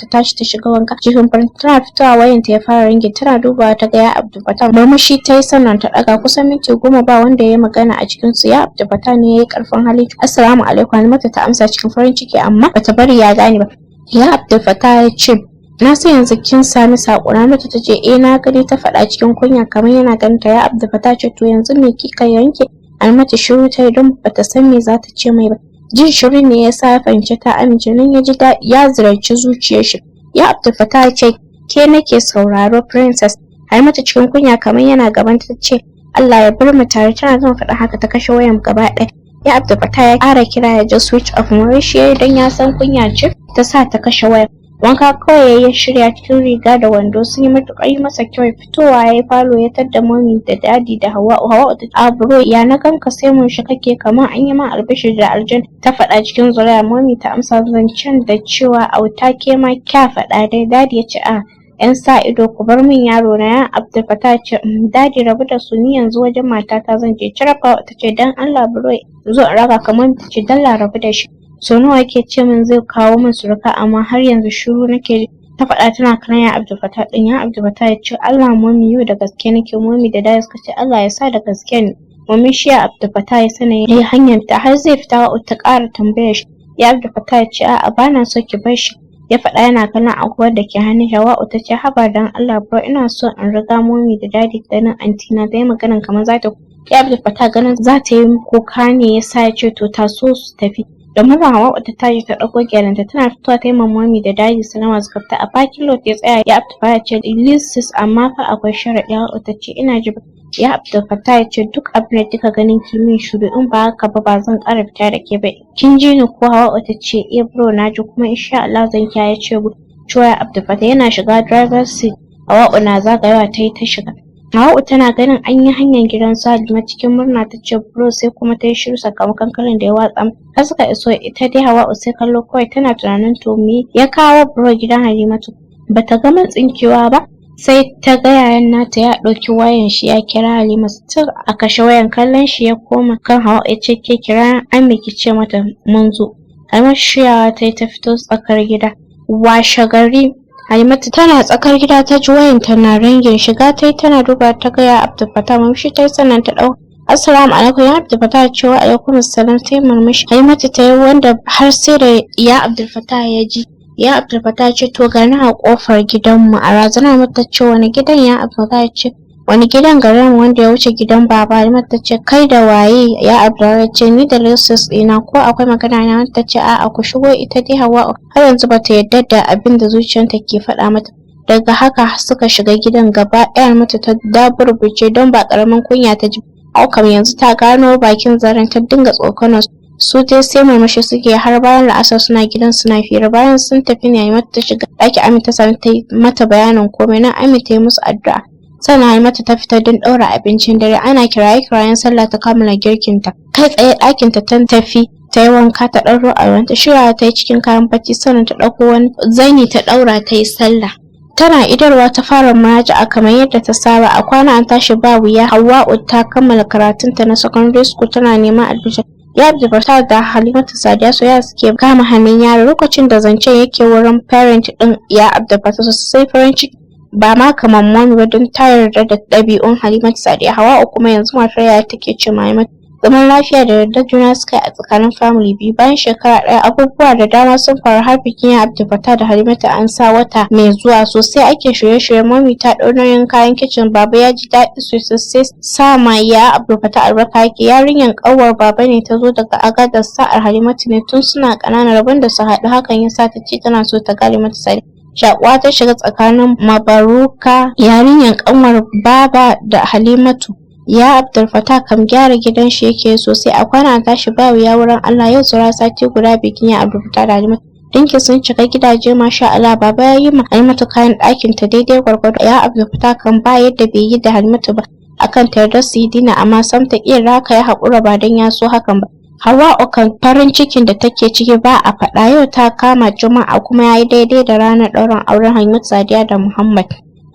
tashi ta shiga wanka cikin farin. Tana fitowa wayanta ya fara ringing. Tana dubawa ta ga ya Abdul Fatah. Murmushi ta yi sannan ta ɗaga. Kusan minti 10 ba wanda ya yi magana a cikin su. Ya Abdul Fatah ne ya yi ƙarfin hali, "Assalamu alaikum." Halimatu ta amsa cikin farin ciki, amma bata bari ya gane ba. Ya Abdul Fatah ya ce, "Na san yanzu kin sami saƙo na." Mata ta ce, "Eh, na gani," ta faɗa cikin kunya kamar yana ganin ta. Ya Abdul Fatah ce, "To yanzu me kika yanke?" Almatu shiru ta yi don bata san me za ta ce mai ba. Jin shiru ne ya sa ya fahimci ta amince. Nan ya ji daɗi ya ziyarci zuciyar shi. Ya Abdul Fatah ya ce, "Ke nake sauraro, princess." Halimatu cikin kunya kamar yana gaban ta ce, "Allah ya bar mu tare." Tana gama faɗin haka ta kashe wayan gaba ɗaya. Ya Abdul Fatah ya ƙara kira ya ji switch off. Murmushi ya don ya san kunya ce ta sa ta kashe wayan. Wanka kawai ya shirya cikin riga da wando sun yi matuƙar yi masa kyau. Fitowa ya yi falo ya tadda mommy da daddy da Hauwa'u. Hauwa'u ta, "A bro, ya na ganka sai mun shi kake kamar an yi ma albishir da aljanna?" ta faɗa cikin zolaya. Mommy ta amsa zancen da cewa, "Auta, ke ma kya faɗa dai." Daddy ya ce, "A yan sa ido, ku bar min yaro na." Ya Abdul Fatah ce, "Daddy, rabu da su, ni yanzu wajen matata zan je." Cirafa ta ce, "Dan Allah bro, zo in raka kamar." Ta ce, "Dalla rabu da shi, so nawa yake ce min zai kawo min suruka, amma har yanzu shiru nake ji," ta faɗa tana kallon ya Abdul Fatah ɗin. Ya Abdul Fatah ya ce, "Allah mommy, yau da gaske nake." Mommy da daddy suka ce, "Allah ya sa da gaske ne." Mommy shi ya Abdul Fatah ya sana yayi hanyar ta har zai fita ta ƙara tambayar shi. Ya Abdul Fatah ya ce, "A'a, bana so ki bar shi," ya faɗa yana kallon agogon da ke hannun. Hawa'u ta ce, "Haba dan Allah bro, ina so in riga mommy da daddy ganin aunty na." Ta yi maganan kamar za ta. Ya Abdul Fatah ganin za ta yi kuka ne ya sa ya ce, "To, taso su tafi." Da murna Hawa'u ta tashi ta ɗauko gyalenta. Tana fitowa ta yi ma mommy da daddy sallama suka fita. A parking lot ya tsaya. Ya Abdul Fatah ya ce, "Sis, amma fa akwai sharaɗi." Hawa'u ta ce, "Ina ji." Ya Abdul Fatah ya ce, "Duk abin da kika ganin ki min shiru, in ba haka ba, ba zan ƙara fita da ke ba. Kin ji ni ko?" Hawa'u ta ce, "Eh bro, na ji, kuma insha Allah zan kiyaye." Ce cewa Abdul Fatah yana shiga driver's seat, Hawa'u na zagayawa ta yi ta shiga. Hawa'u tana ganin an yi hanyar gidan su Halima, cikin murna ta ce, "Bro," sai kuma ta yi shiru sakamakon kallon da ya watsa har suka iso. Ita dai Hawa'u sai kallo kawai, tana tunanin to me ya kawo bro gidan Halimatu. Bata gama tsinkewa ba sai ta ga yayan nata ya ɗauki wayan shi ya kira Halima, still a kashe wayan. Kallon shi ya koma kan Hawa'u ya ce, "Ke, kira Ammi ki ce mata mun zo." Halima shiryawa ta yi ta fito tsakar gida. Washe gari Halimatu tana tsakar gida ta ji wayanta na ringing. Shiga ta yi tana duba ta ga ya Abdul Fatah. Murmushi ta yi sannan ta ɗau. "Assalamu alaikum." Ya Abdul Fatah ce, "Wa alaikum assalam." Sai murmushi Halimatu ta yi wanda har sai da ya Abdul Fatah ya ji. Ya Abdul Fatah ce, "To, gani a kofar gidanmu." A razana mata ce, "Wani gidan?" Ya Abdul Fatah ce, "Wani gidan garin wanda ya wuce gidan baba?" Halimatu ta ce, "Kai da waye?" Ya Abdul ce, "Ni da Sis ɗina, ko akwai magana na?" Ta ce, "A'a, ku shigo." Ita dai Hawwa har yanzu bata yarda da abin da zuciyarta ke faɗa mata. Daga haka suka shiga gidan gaba ɗaya. Mata ta daburbuce don ba ƙaramin kunya ta ji. Kam yanzu ta gano bakin zaren, ta dinga tsokanar su. Dai sai murmushi suke har bayan la'asar suna gidan suna fira. Bayan sun tafi ne Halimatu ta shiga ɗaki Ami ta sami ta yi mata bayanin komai. Nan Ami ta yi musu addu'a, sannan Halimatu ta fita don ɗaura abincin dare. Ana kiraye kirayen sallah ta kammala girkin ta. Kai tsaye ɗakin ta ta tafi ta yi wanka, ta ɗauro ta shirya ta yi cikin kayan bacci, sannan ta ɗauko wani zani ta ɗaura ta yi sallah. Tana idarwa ta fara muraja'a kamar yadda ta saba. A kwana an tashi ba wuya Hauwa'u ta kammala karatunta na secondary school, tana neman admission. Ya Abdul da Halimatu Sadiya soyayya suke kama hannun yaro. Lokacin da zancen yake wurin parent ɗin ya Abdul sosai farin ciki, ba ma kamar mommy ba, don ta yarda da ɗabi'un Halimatu Sadiya. Hauwa'u kuma yanzu matar yaya take ce ma Halimatu. Zaman lafiya da yardar juna suka yi a tsakanin family biyu. Bayan shekara ɗaya abubuwa da dama sun faru, har bikin ya Abdul da Halimatu an sa wata mai zuwa. Sosai ake shirye-shirye. Mommy ta ɗau nauyin kayan kicin. Baba ya ji daɗi sosai, sai sa ma ya Abdul albarka yake. Yarinyar ƙanwar baba ne ta zo daga Agadez, sa'ar Halimatu ne. Tun suna ƙanana rabon da su haɗu, hakan ya sa ta ce tana so ta ga Halimatu Sadiya. Shaƙuwa ta shiga tsakanin Mabaruka, yarinyar ƙanwar baba, da Halimatu. Ya Abdul Fattah kam gyara gidan shi yake sosai. A kwana tashi ba wuya wurin Allah yau saura sati guda bikin ya Abdul Fattah da Halimatu. Dinki sun cika gidaje, masha Allah. Baba ya yi ma Halimatu kayan ɗakin ta daidai gwargwado. Ya Abdul Fattah kan ba yadda bai yi da Halimatu ba akan ta yarda su yi dinner, amma sam ta ƙi. Haka ya haƙura ba don ya so hakan ba. Hawwa'u kan farin cikin da take ciki ba a faɗa. Yau ta kama Juma'a, kuma yayi daidai da ranar ɗaurin auren Halimatu Sadiya da Muhammad.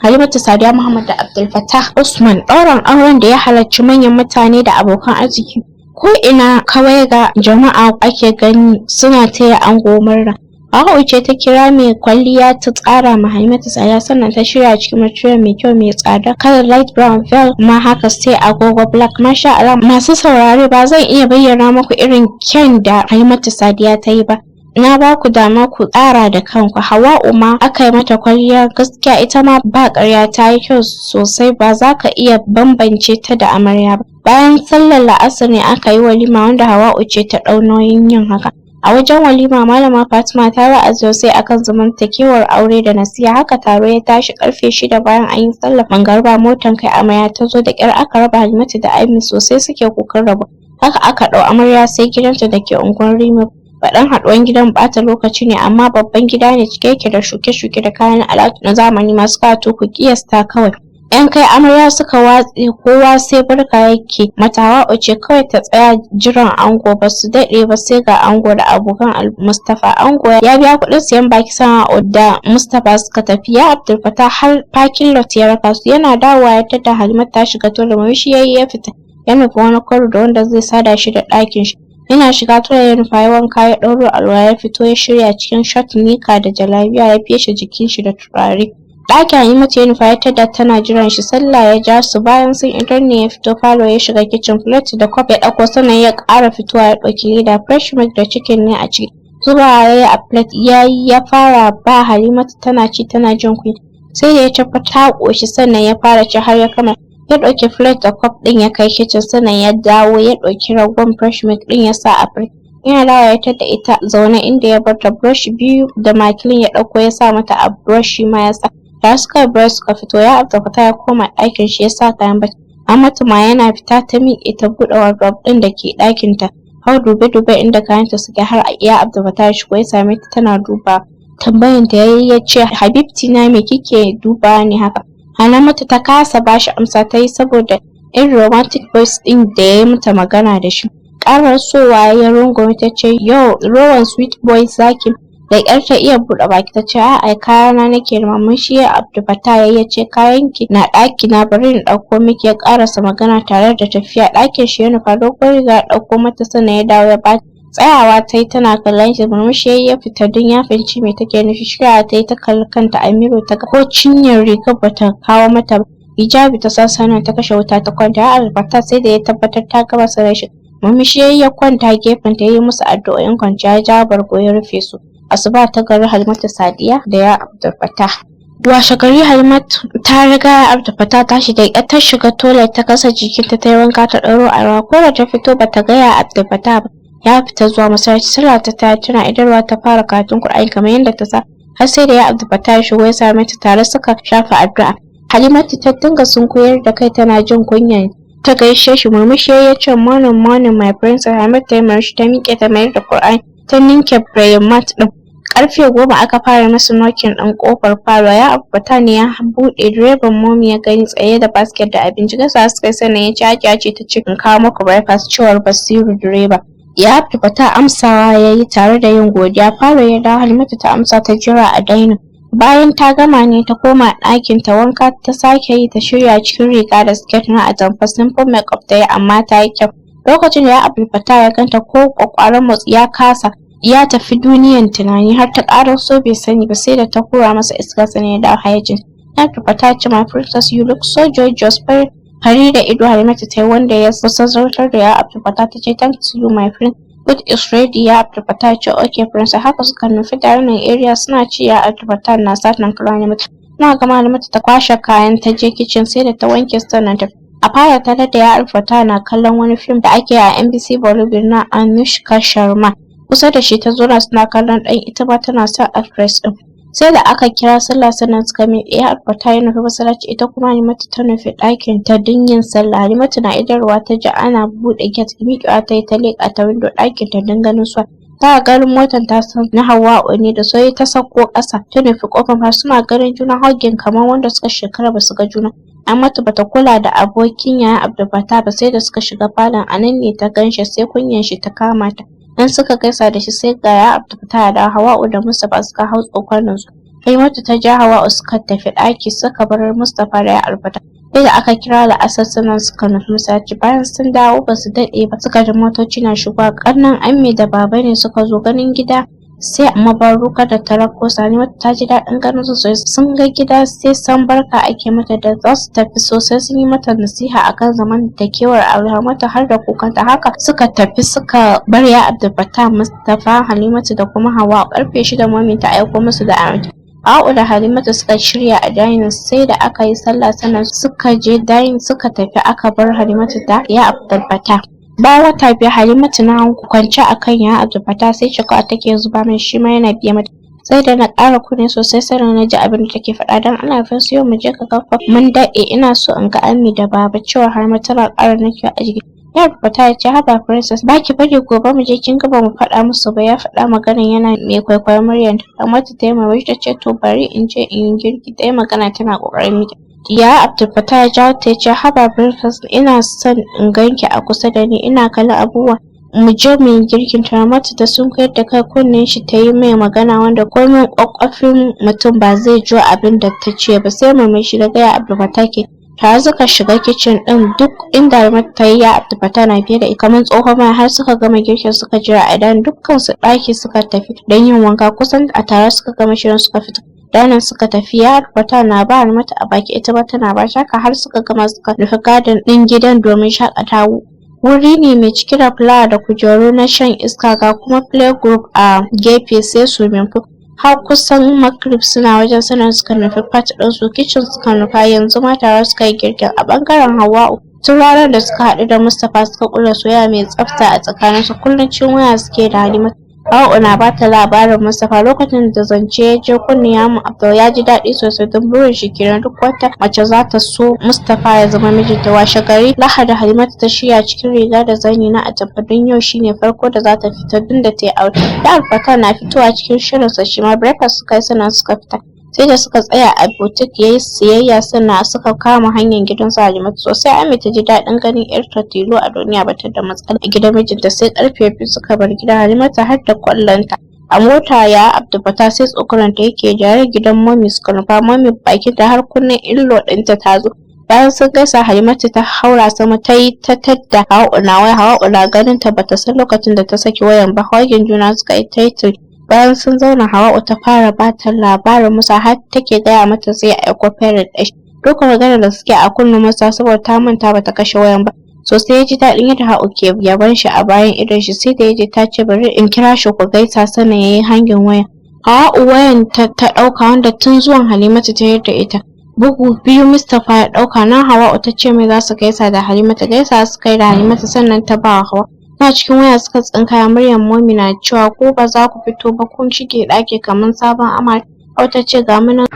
Halimatu Sadiya Muhammad da Abdul Fattah Usman, ɗaurin auren da ya halarci manyan mutane da abokan arziki. Ko ina kawai ga jama'a ake gani suna taya ango murna. Hauwa ce ta kira mai kwalliya ta tsara ma Halimatu tsada, sannan ta shirya cikin material mai kyau mai tsada, kalar light brown, veil ma haka, sai agogo black. Masha Allah! Masu saurare, ba zan iya bayyana muku irin kyan da Halimatu Sadiya ta yi ba. Na ba ku dama ku tsara da kanku. Hawa'u ma aka yi mata kwalliya. Gaskiya ita ma ba ƙarya, ta yi kyau sosai, ba za ka iya bambance ta da amarya ba. Bayan sallar la'asar ne aka yi walima, wanda Hawa'u ce ta ɗau nauyin yin haka. A wajen walima, Malama Fatima ta wa'azi sosai akan zamantakewar aure da nasiha. Haka taro ya tashi karfe 6. Bayan an yi sallar magariba, motan kai amarya ta zo. Da ƙyar aka raba Halimatu da Ami, sosai suke kukan rabu. Haka aka ɗau amarya sai gidanta da ke unguwar Rimi. Faɗan haɗuwan gidan ɓata lokaci ne, amma babban gida ne, cike yake da shuke-shuke da kayan alatu na zamani masu ƙawato, ku ƙiyasta kawai. Yan kai amarya suka watse, kowa sai barka yake mata. Hawa'u ce kawai ta tsaya jiran ango. Ba su daɗe ba sai ga ango da abokan Mustapha. Ango ya biya kuɗin siyan baki, sana'o da Mustapha suka tafi. Ya Abdul Fatah har parking lot ya raka su. Yana dawowa ya tada Halima ta shiga toilet. Murmushi yayi ya fita, ya nufi wani corridor wanda zai sada shi da ɗakin shi. Yana shiga toilet ya nufa, ya wanka, ya ɗauro alwala, ya fito, ya shirya cikin short nika da jalabiya, ya feshe jikin shi da turare. Ɗakin Halimatu ya nufa, ya tada tana jiran shi. Sallah ya ja su. Bayan sun idar ne ya fito falo, ya shiga kitchen, plate da cup ya ɗauko, sannan ya ƙara fitowa ya ɗauki leda, fresh milk da chicken ne a ciki. Zubawa ya yi a plate ya yi, ya fara ba Halimatu, tana ci tana jin kunya. Sai da ya tabbatar ta ƙoshi sannan ya fara ci har ya gama. Ya ɗauki plate da cup ɗin ya kai kitchen, sannan ya dawo ya ɗauki ragon fresh milk ɗin ya sa a fridge. Yana dawowa ya tadda ita zaune inda ya barta. Brush biyu da makilin ya ɗauko ya sa mata a brush, shi ma ya sa. Da suka yi brush suka fito. Ya Abdul ya koma ɗakin shi ya sa kayan bacci. Amatu ma yana fita ta miƙe ta buɗe wardrobe ɗin da ke ɗakin ta, hau dube-dube inda kayanta suke, har ya Abdul ya shigo ya same ta tana duba. Tambayan ta yayi, ya ce, "Habibti na, me kike dubawa ne haka?" Halimatu ta kasa bashi amsa ta yi saboda irin romantic voice ɗin da ya yi mata magana da shi. Ƙarasowa ya rungume ta ce, "Yo rowan sweet boy zaki." Da ƙyar ta iya buɗe baki ta ce, "A'a, kayana nake." Murmushi ya Abdul Fattah ya ce, "Kayanki na ɗaki na, bari in ɗauko miki." Ya ƙarasa magana tare da tafiya ɗakin shi ya nufa. Dogon riga ya ɗauko mata, sannan ya dawo ya bata. Tsayawa ta yi tana kallon shi. Murmushi yayi ya fita don ya fahimci me take nufi. Shiryawa ta yi, ta kalli kanta a mirror, ta ga ko cinyar rigar bata kawo mata ba. Hijabi ta sa, sannan ta kashe wuta ta kwanta. Ya Abdul Fattah sai da ya tabbatar ta gama sanar shi. Murmushi yayi ya kwanta gefen ta, yi musu addu'o'in kwanciya, ya jawo bargo ya rufe su. Asuba ta gari, Halimatu Sadiya da ya Abdul Fattah. Washe gari Halimatu ta riga Abdul Fattah tashi. Da ƙyar ta shiga toilet, ta kasa jikinta, ta yi wanka, ta ɗauro alwala. Ko da ta fito bata ga ya Abdul Fattah ba, ya fita zuwa masallaci. Sallah ta tayar, tana idarwa ta fara karatun Qur'ani kamar yadda ta sa, har sai da ya Abdul Fattah ya shigo ya same ta, tare suka shafa addu'a. Halimatu ta dinga sunkuyar da kai tana jin kunyan ta gaishe shi. Murmushi ya ce, "Morning, morning, my princess." Halimatu ta yi murmushi, ta miƙe ta mayar da Qur'ani, ta ninke prayer mat ɗin. Karfe 10 aka fara musu knocking ɗin ƙofar falo. Ya Abba ne ya buɗe. Direban Momi ya gani tsaye da basket da abinci. Gaisawa suka yi, sannan ya ce, "Hajiya ce ta ce in kawo muku breakfast," cewar Basiru direba. Ya Abba amsawa ya yi tare da yin godiya. Falo ya dawo, Halimatu ta amsa ta jira a dining. Bayan ta gama ne ta koma ɗakin ta, wanka ta sake yi, ta shirya cikin riga da skirt na atamfa. Simple makeup ta yi, amma ta yi kyau. Lokacin da ya Abdul Fattah ya ganta, ko ƙwaƙwaran motsi ya kasa, ya tafi duniyan tunani har ta ƙaraso bai sani ba. Sai da ta hura masa iska sannan ya dawo hayyacin. Ya Abdul Fattah ya ce, "My princess, you look so gorgeous." Fari da ido Halimatu ta yi wanda ya kusa zartar da ya Abdul Fattah. Ta ce, "Thanks you, my friend. Food is ready." Ya Abdul Fattah ya ce, "Okay, princess." Haka suka nufi dining area suna ci, ya Abdul Fattah na satan kallon Halimatu. Suna gama, Halimatu ta kwashe kayan ta je kitchen, sai da ta wanke sannan ta a fara tare da ya Abdul Fattah na kallon wani fim da ake a NBC Bollywood na Anushka Sharma. Kusa da shi ta zauna suna kallon ɗan, ita ma tana son actress ɗin. Sai da aka kira sallah sannan suka miƙe. Ya Abdul Fattah ya nufi masallaci, ita kuma Halimatu ta nufi ɗakin ta don yin sallah. Halimatu na idarwa ta ji ana buɗe gate. Miƙewa ta yi ta leƙa ta window ɗakin ta don ganin su. Ta ganin motar ta san na Hauwa'u ne. Da sauri ta sauko ƙasa ta nufi ƙofar har suna ganin juna, hugging kamar wanda suka shekara basu ga juna. Amatu bata kula da abokin yaya Abdul Fattah ba sai da suka shiga falon. A nan ne ta ganshi, sai kunyan shi ta kama ta. Dan suka gaisa da shi, sai ga ya Abdul Fattah da Hauwa'u da Mustapha suka hau tsokanar su. Halimatu ta ja Hauwa'u suka tafi ɗaki, suka bar Mustapha da ya Abdul Fattah. Sai da aka kira la'asar sannan suka nufi masallaci. Bayan sun dawo, basu daɗe ba suka ji motoci na shigowa. Ƙannen Ammi da Baba ne suka zo ganin gida. Sai Mabaruka da ta rako su. Halimatu ta ji daɗin ganin su sosai. Sun ga gida, sai san barka ake mata. Da za su tafi sosai sun yi mata nasiha akan zamantakewar aure, Halimatu har da kukanta. Haka suka tafi suka bar ya Abdulfatah, Mustapha, Halimatu da kuma Hauwa. Karfe 6 Mummy ta aiko musu da abinci. Hauwa'u da Halimatu suka shirya a dining, sai da aka yi sallah sannan suka je dining, suka tafi aka bar Halimatu da ya Abdulfatah. Bayan wata 5, Halimatu na kwance a kan ya Abdulfatah, sai shakawa take zuba mai, shi ma yana biye mata. Sai da na ƙara kunne sosai sannan na ji abin da take faɗa. "Don Allah Prince, yau mu je ka ga, mun daɗe, ina so in ga Ammi da Baba," cewar Halima tana ƙara nakewa a jiki. Ya Abdulfatah ya ce, "Haba Princess, ba ki bari gobe mu je? Kin ga ba mu faɗa musu ba." Ya faɗa maganan yana mai kwaikwayon muryar ta. Ramatu ta yi murmushi ta ce, "To, bari in je in yi girki," ta yi magana tana ƙoƙarin miƙe. Ya Abdulfatah ya jawo ta ya ce, "Haba Princess, ina son in ganki a kusa da ni ina kallon abubuwa, mu je mu yi girkin." Ramatu ta sunkuyar da kai kunnen shi ta yi mai magana wanda komai ƙwaƙwafin mutum ba zai jiyo abin da ta ce ba, sai murmushi da gaya Abdulfatah ke. Tare suka shiga kicin ɗin. Duk inda Ramatu ta yi, ya Abdulfatah na fiye da ita kamar tsohon mai, har suka gama girkin suka jira a dan dukkan su ɗaki suka tafi don yin wanka. Kusan a tare suka gama shirin suka fito dining suka tafi. Ya Abdulfatah na ba mata a baki, ita ma tana ba shi, haka har suka gama suka nufi garden ɗin gidan domin shaƙatawa. Wuri ne mai cike da fulawa da kujeru na shan iska, ga kuma play group a gefe, sai swimming pool. Har kusan magrib suna wajen sannan suka nufi part ɗinsu. Kicin suka nufa yanzu ma, tare suka yi girkin. A ɓangaren Hauwa'u, tun ranar da suka haɗu da Mustapha suka ƙulla soyayya mai tsafta a tsakaninsu. Kullum cikin waya suke da Halima. Hauwa'u na bata labarin Mustapha. Lokacin da zance ya je kunne ya Abdul, ya ji daɗi sosai, don burin shi kenan, duk wata mace za ta so Mustapha ya zama mijinta. Washe gari Lahadi, Halimatu ta shirya cikin riga da zani na atamfa, don yau shine farko da za ta fita tun da ta yi aure. Ya Abdulfatah na fitowa cikin shirinsa shi ma. Breakfast suka yi sannan suka fita. Sai da suka tsaya a boutique yayi siyayya sannan suka kama hanyar gidan su Halimatu. Sosai Ami ta ji daɗin ganin ƴarta tilo a duniya, bata da matsala a gidan mijinta. Sai karfe 2 suka bar gidan Halimatu har da kwallonta a mota. Ya Abdulfatah sai tsokananta yake jare. Gidan Mommy suka nufa. Mommy bakinta har kunnen in-law ɗinta ta zo. Bayan sun gaisa, Halimatu ta haura sama ta yi ta tadda Hauwa'u na waya. Hauwa'u na ganin ta bata san lokacin da ta saki wayan ba. Hugging juna suka yi ta yi. Bayan sun zauna, Hauwa'u ta fara bata labarin Musa, har take gaya mata zai aiko parent ɗin. Duka maganar da suke a kunnen Musa, saboda ta manta bata kashe wayan ba. Sosai ya ji daɗin yadda Hauwa ke yaban shi a bayan idon shi. Sai da ya ji ta ce, "Bari in kira shi ku gaisa," sannan ya yi hanging wayan. Hauwa'u wayan ta ta ɗauka, wanda tun zuwan Halimatu ta yarda ita. Bugu biyu Mustapha ya ɗauka, nan Hauwa'u ta ce mai za su gaisa da Halimatu. Gaisa suka yi da Halimatu sannan ta ba Hauwa. Suna cikin waya suka tsinkaya muryar Mommy na cewa, "Ko ba za ku fito ba? Kun shige ɗaki kamar sabon amare." Hauwa ta ce, "Ga mu nan."